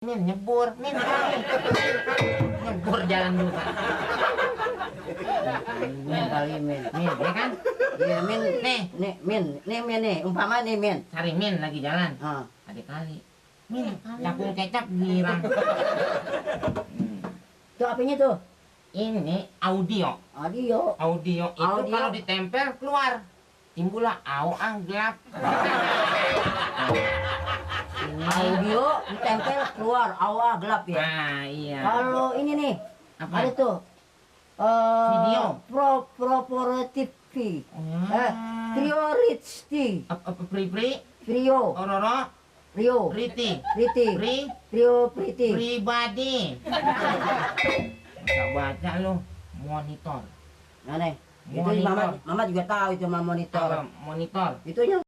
Min nyebur, min kali, nyebur jalan dulu Pak. Min kali min. Min, ya kan? Iya min. Nih, Min nih umpama nih min. cari min lagi jalan. Ah. Adik kali. Min, capung kecap girang. Tuh apanya tuh? Ini audio. Audio. Audio itu Audio. kalau ditempel keluar. Timbullah auang gelap. Ini. Audio ditempel keluar awal gelap ya. Nah, iya. Kalau ini nih Apa? ada tuh Video. Proportive Ah. priority Apa pri-pri? Rio Ororo? Rio Priti? Priti Pri? Rio Priti. Pribadi. Masa baca lu monitor. Nah nih itu Monitor. mama juga tahu itu mama monitor Apa monitor? itu yang